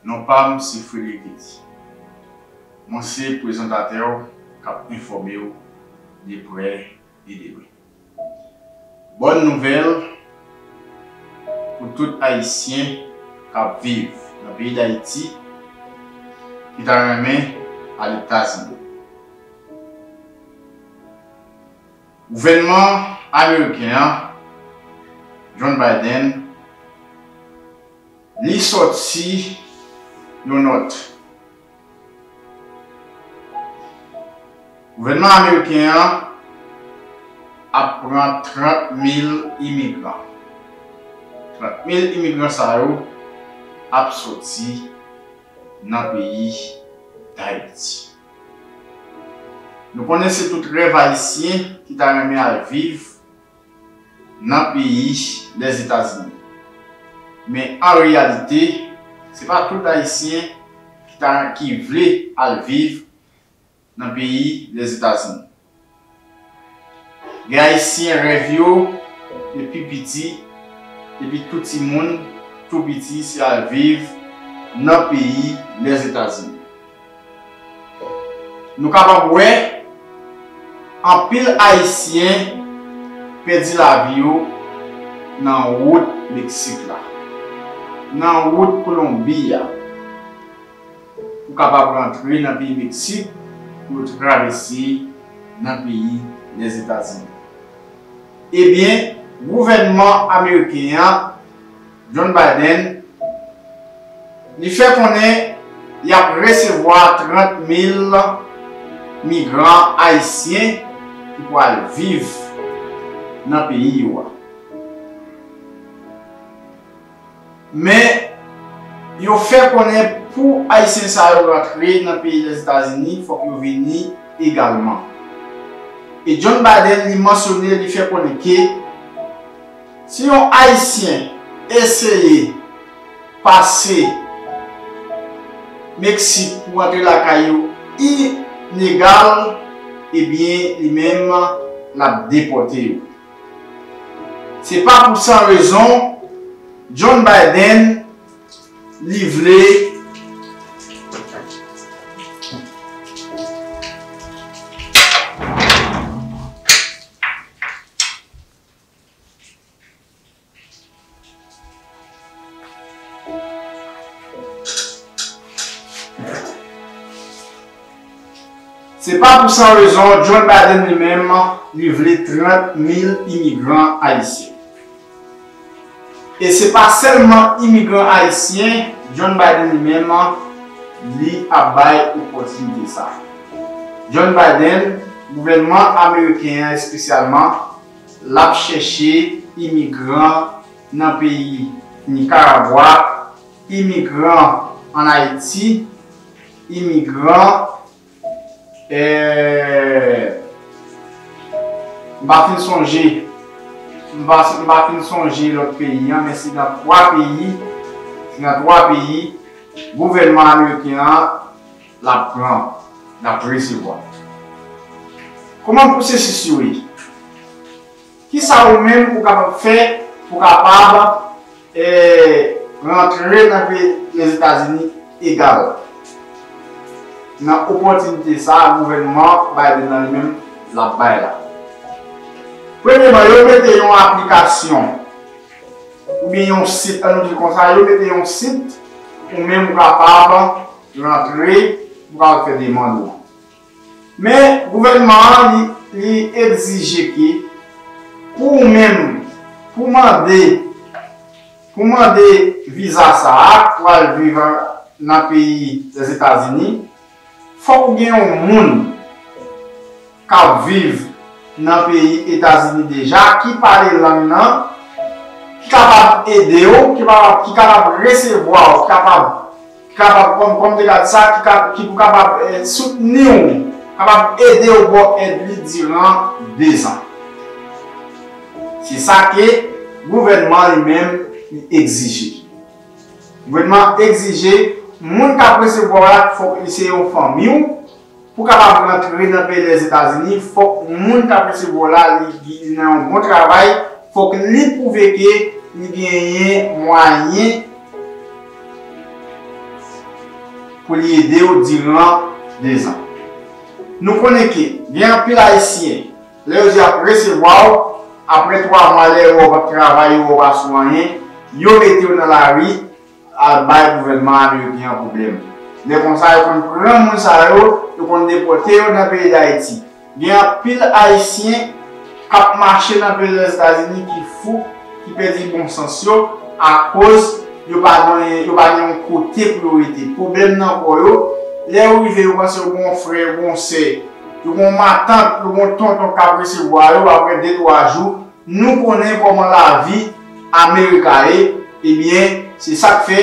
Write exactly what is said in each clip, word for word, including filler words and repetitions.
Non pa m se Frederick Eddy. Mwen se prezantatè w k ap enfòme w de prè e de lwen. Bòn nouvèl pou tout Ayisyen k ap viv nan peyi Dayiti ki ta renmen al Etazini. Gouvènman ameriken an, John Biden, li sòti yon nòt. Gouvènman ameriken an ap pran trant mil imigran. Trant mil imigran sa yo ap sòti nan peyi Dayiti. Nou konnen se tout rèv ayisyen ki ta renmen al viv nan peyi Lèzetazini. Men an reyalite, se pa tout Ayisyen ki ta, ki vle al viv nan peyi Lèzetazini. Gen Ayisyen rèv yo depi piti, depi tou timoun, tou piti, se al viv nan peyi Lèzetazini. Nou kapab wè anpil Ayisyen pèdi lavi yo nan wout Meksik la, nan wout Kolonbi a, pou kapab rantre nan peyi Meksik, pou yo travèse nan peyi Lèzetazini. Ebyen, gouvènman ameriken an, John Biden, li fè konnen y ap resevwa trant mil migran ayisyen ki pral viv nan peyi yo a. Men, yo fè konnen pou Ayisyen sa yo rantre nan peyi Lèzetazini, fòk yo vini egalman. E John Biden, li mansyone, li fè konnen ke si yon Ayisyen eseye pase Meksik pou antre lakay yo ilegal, ebyen, li menm, l ap depòte yo. Se pa pou san rezon John Biden, li vle Se pa pou san rezon John Biden li menm, li vle trant mil imigran ayisyen. E se pa sèlman imigran ayisyen, John Biden li menm, li ap bay opòtinite sa. John Biden, gouvènman ameriken an espesyalman, l ap chèche imigran nan peyi Nikaragwa, imigran ann Ayiti, imigran, eh, m pa fin sonje, m pa, m pa fin sonje lòt peyi an, men se nan twa peyi, se nan twa peyi, gouvènman ameriken an, l ap pran, l ap resevwa. Kòman pwosesis yo ye? Kisa ou menm ou kapab fè pou kapab, eh, rantre nan peyi Lèzetazini egal? Nan opòtinite sa a, gouvènman Biden nan li menm, l ap bay la. Premyeman, yo mete yon aplikasyon oubyen yon sit, ann nou di l konsa, yo mete yon sit, ou menm ou kapab rantre, ou kapab fè demann ou an. Men, gouvènman an, li, li egzije ke pou ou menm, pou mande, pou mande viza sa a, pou al viv an, nan peyi Lèzetazini, fòk ou gen yon moun k ap viv nan peyi Etazini deja, ki pale lang nan, ki kapab ede w, ki kapab, ki kapab resevwa w, ki kapab, ki kapab, kòm, kòm te ka di sa, ki ka, ki pou kapab, eh, soutni w, kapab ede w ba w èd li diran dezan. Se sa ke gouvènman li menm li egzije. Gouvènman an egzije moun k ap resevwa w la, fòk li se yon fanmi w. Pou kapab rantre nan peyi Lèzetazini, fòk moun k ap resevwa w la, li, li nan yon bon travay, fòk li pwouve ke li genyen mwayen pou li ede w diran dezan. Nou konnen ke gen anpil Ayisyen, lè yo di y ap resevwa w, apre twa mwa, lè yo wè w p ap travay, yo wè w pa sou anyen, yo mete w nan lari, al bay gouvènman ameriken an pwoblèm. Lè konsa, yo konn pran moun sa yo, yo konn depòte yo nan peyi Dayiti. Gen anpil Ayisyen k ap mache nan peyi Lèzetazini ki fou, ki pèdi bon sans yo, akoz yo pa gen, yo pa gen yon kote pou yo rete. Pwoblèm nan kò yo, lè yo rive, yo panse yo gen yon frè, yo gen yon sè, yo gen yon matant, yo gen yon tonton k ap resevwa yo apre de, twa jou. Nou konnen kòman lavi Amerika ye, ebyen, se sa k fè,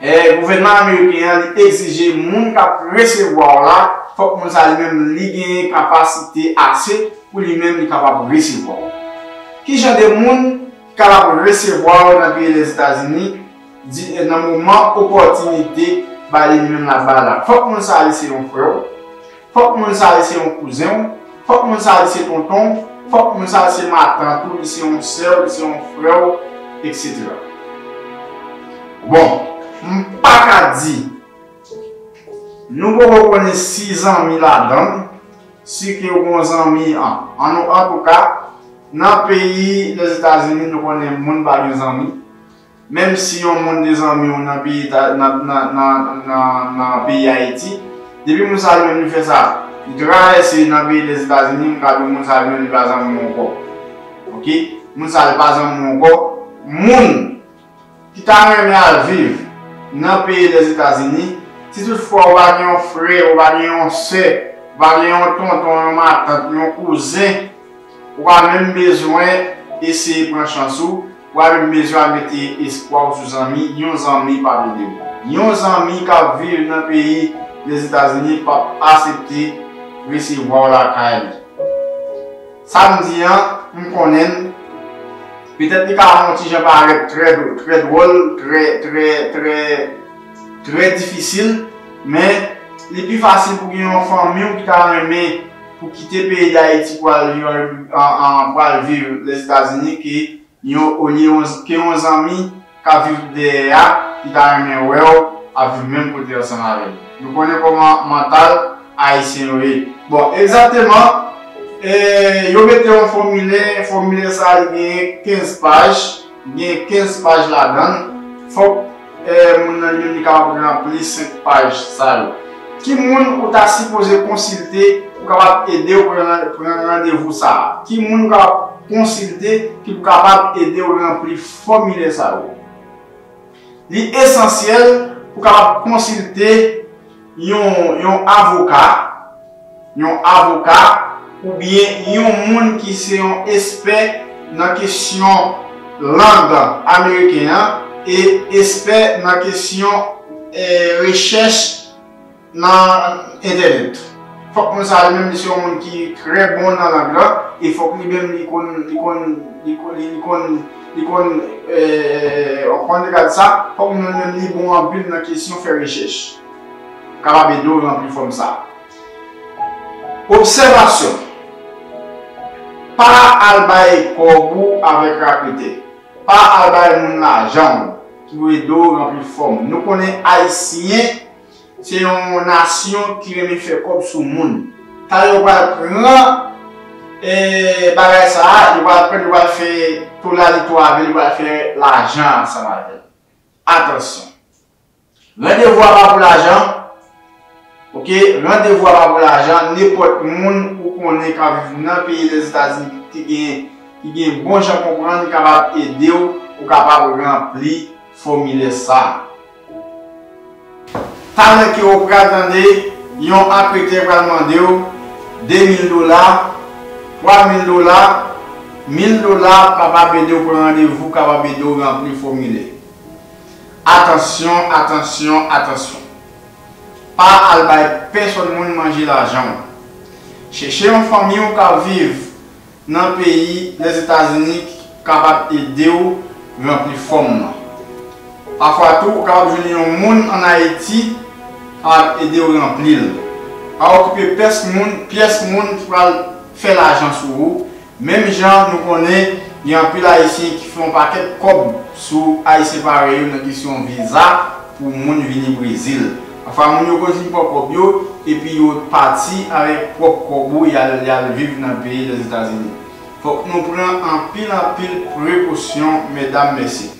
eh, gouvènman ameriken an, li egzije moun k ap resevwa w la, fòk moun sa li menm, li genyen kapasite ase pou li menm li kapab resevwa w. Ki jan de moun ki kapab resevwa w nan peyi Lèzetazini, di, nan moman opòtinite ba li, li menm l ap bay la? Fòk moun sa li se yon frè w, fòk moun sa li se yon kouzen w, fòk moun sa li se tonton w, fòk moun sa li se matant ou, li se yon sè w, li se yon frè w, etsetera. Bon, m pa ka di, nou poko konnen si zanmi ladan l, si ke w gen yon zanmi an. An, antouka, nan peyi Lèzetazini, nou konnen moun pa gen zanmi. Menm si yon moun te zanmi w nan peyi ta, nan, nan, nan, nan, nan peyi Ayiti, depi moun sa li menm li fè sa, li travèse nan peyi Lèzetazini, m ka di w moun sa li menm li pa zanmi w ankò. Oke? Moun sa li pa zanmi w ankò. Moun ki ta renmen al viv nan peyi Lèzetazini, si toutfwa ou pa gen yon frè, ou pa gen yon sè, ou pa gen yon tonton, yon matant, yon kouzen, ou pa menm bezwen eseye pran chans ou, ou pa menm bezwen al mete espwa w sou zanmi, yon zanmi p ap ede w. Yon zanmi k ap viv nan peyi Lèzetazini p ap aksepte resevwa w lakay li. Sa m di an, m konnen l. Petèt li ka yon ti jan parèt trè, trè dwòl, trè, trè, trè, trè difisil, men li pi fasil pou gen yon fanmi w ki ta renmen pou kite peyi Dayiti pou al viv an, an, an, pou al viv Lèzetazini ke yon, olye yon, ke yon zanmi k ap viv dèyè a, ki ta renmen wè w ap viv menm kote ansanm avè l. Nou konnen kòman mantal Ayisyen yo ye. Bon, egzakteman, e, yo mete yon fòmilè, fòmilè sa a li genyen kenz paj, li genyen kenz paj ladan l. Fòk, e, moun nan li menm li kapab ranpli senk paj sa yo. Ki moun ou ta sipoze konsilte pou kapab ede w pran, pran randevou sa a? Ki moun ou kapab konsilte ki pou kapab ede w ranpli fòmilè sa yo? Li esansyèl pou kapab konsilte yon, yon avoka, yon avoka, oubyen yon moun ki se yon espè nan kesyon lang ameriken an e espè nan kesyon, eh, rechèch nan entènèt. Fòk moun sa li menm li se yon moun ki trè bon nan lang lan e fòk li menm li konn, li konn, li konn, li, li konn, li konn, eh, w konn gad sa, fòk moun menm li bon anpil nan kesyon fè rechèch. Kapab ede w ranpli fòm sa. Obsèvasyon. Pa al bay kòb ou avèk raketè. Pa al bay moun lajan w ki pou ede w ranpli fòm. Nou konnen Ayisyen se yon nasyon ki renmen fè kòb sou moun. Talè yo pral pran, eh, bagay sa a, yo pral pran, yo pral fè tolalito avè l, yo pral fè lajan ansanm avè l. Atansyon. Randevou a pa pou lajan. Oke, randevou a pa pou lajan. Nenpòt moun ou konnen k ap viv nan peyi Lèzetazini ki gen, ki gen bon jan konprann kapab ede w, ou kapab ranpli fòmilè sa a. Talè ke w pral tande yon akretè pral mande w de mil dola, twa mil dola, mil dola kapab ede w pran randevou, kapab ede w ranpli fòmilè. Atansyon, atansyon, atansyon. Pa al bay pèsonn moun manje lajan w. Chèche yon fanmi w k ap viv nan peyi Lèzetazini ki kapab ede w ranpli fòm nan. Pafwa tou, ou kapab jwenn yon moun ann Ayiti k ap ede w ranpli l. Pa okipe pyès moun, pyès moun ki pral fè lajan sou ou, menm jan nou konnen gen anpil Ayisyen ki fè yon pakèt kòb sou Ayisyen parèy yo nan kesyon viza, pou moun vini Brezil. Pafwa, moun yo konn fin pran kòb yo, epi yo pati avèk pwòp kòb ou, y al, y al viv nan peyi Lèzetazini. Fòk nou pran anpil, anpil prekosyon, medam, mesye.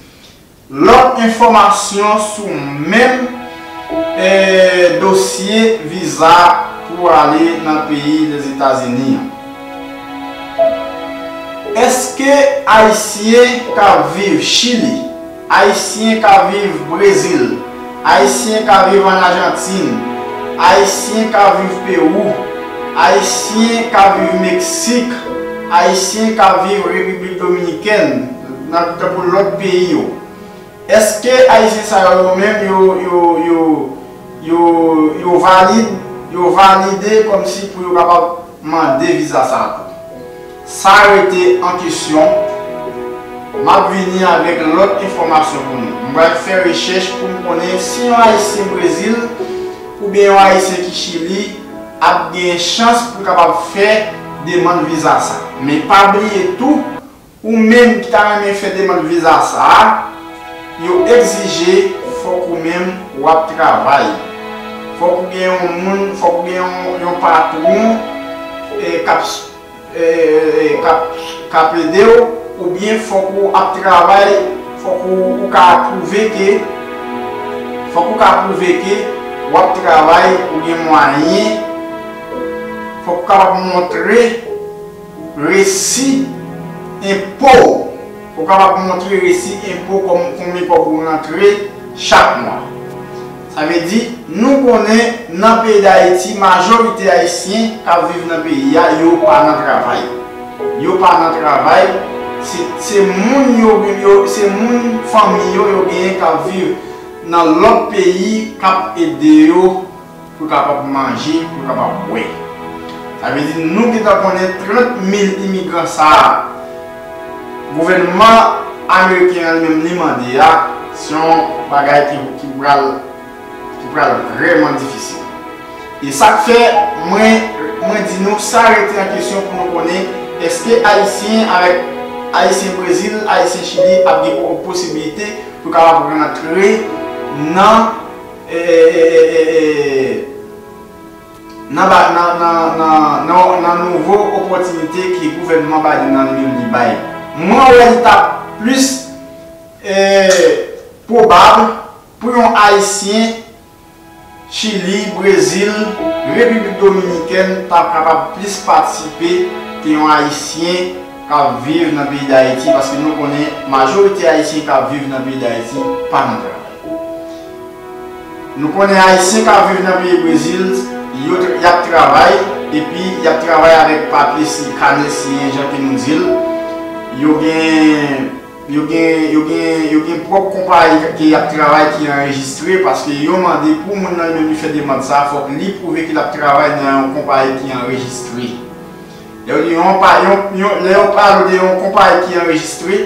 Lòt enfòmasyon sou menm, eh, dosye viza pou ale nan peyi Lèzetazini an. Èske Ayisyen k ap viv Chili, Ayisyen k ap viv Brezil, Ayisyen k ap viv ann Ajantin, Ayisyen k ap viv Pewou, Ayisyen k ap viv Meksik, Ayisyen k ap viv Repiblik Dominikèn, nan tankou lòt peyi yo? Èske Ayisyen sa yo, yo menm, yo, yo, yo, yo, yo valid, yo valide kòmsi pou yo kapab mande viza sa a tou? Sa rete an kesyon. M ap vini avèk lòt enfòmasyon pou nou. M pral fè rechèch pou m konnen si yon Ayisyen Brezil oubyen yon Ayisyen ki Chili ap gen chans pou l kapab fè demann viza sa. Men pa bliye tou, ou menm ki ta renmen fè demann viza sa a, yo egzije fòk ou menm w ap travay. Fòk ou gen yon moun, fòk ou gen yon, yon patwon, eh, k ap, eh, k ap, k ap ede w, oubyen fòk ou ap travay, fòk ou, ou ka pwouve ke, fòk ou ka pwouve ke w ap travay, ou gen mwayen, fòk ou kapab montre resi enpo w. Ou kapab montre resi enpo kòm konbyen kòb ou rantre chak mwa. Sa vle di, nou konnen nan peyi Dayiti, majorite Ayisyen k ap viv nan peyi a, yo pa nan travay. Yo pa nan travay, se, se moun yo, yo, se moun fanmi yo, yo genyen k ap viv nan lòt peyi k ap ede yo pou kapab manje, pou kapab bwè. Sa vle di, nou gentan konnen trant mil imigran sa a, gouvènman ameriken an li menm li mande a, se yon bagay ki, ki pral, ki pral vrèman difisil. E sa k fè mwen, mwen di nou, sa rete an kesyon pou nou konnen èske Ayisyen avèk Ayisyen Brezil, Ayisyen Chili ap gen po-, posibilite pou kapab rantre nan, eh, eh, eh, eh, eh, nan ba-, nan, nan, nan, nan, nan nouvo opòtinite ke gouvènman Biden nan li menm li bay. Mwen wè li t ap plis, eh, pwobab pou yon Ayisyen Chili, Brezil, Repiblik Dominikèn t ap kapab plis patisipe ke yon Ayisyen k ap viv nan peyi Dayiti, paske nou konnen majorite Ayisyen k ap viv nan peyi Dayiti pa nan travay. Nou konnen Ayisyen k ap viv nan peyi Brezil, yo tra-, y ap travay, epi y ap travay avèk papye si, kanè siyen, jan ke nou di l. Yo gen, yo gen, yo gen, yo gen pwòp konpayi ke y ap travay ki anrejistre, paske yo mande pou moun nan li menm li fè demann sa a, fòk li pwouve ke l ap travay nan yon konpayi ki anrejistre. Lè yo di yon pa-, yon, yon, lè yo pale de yon konpayi ki anrejistre,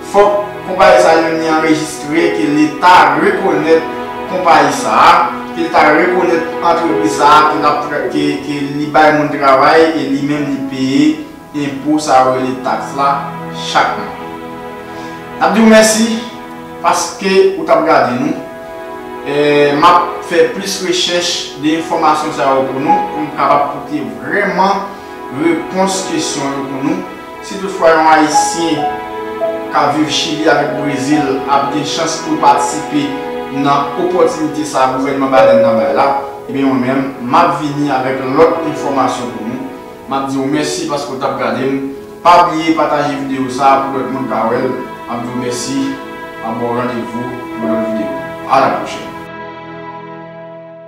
fòk konpayi sa yo li anrejistre, ke Leta rekonèt konpayi sa a, ke Leta rekonèt antrepriz sa a, ke l ap tra-, ke, ke li bay moun travay e li menm li peye enpo sa yo rele taks la chak mwa. N ap di w mèsi paske ou t ap gade nou. Eh, m ap fè plis rechèch de enfòmasyon sa yo pou nou, pou m kapab pote vrèman repons kesyon yo pou nou. Si toutfwa yon Ayisyen k ap viv Chili avèk Brezil ap gen chans pou l patisipe nan opòtinite sa a gouvènman Biden nan bay la, ebyen mwen menm, m ap vini avèk lòt enfòmasyon pou nou. M ap di w mèsi paske w t ap gade m. Pa bliye pataje videyo sa a pou lòt moun ka wè l. M ap di w mèsi. M ap ba w randevou pou lòt videyo. A la pwochèn.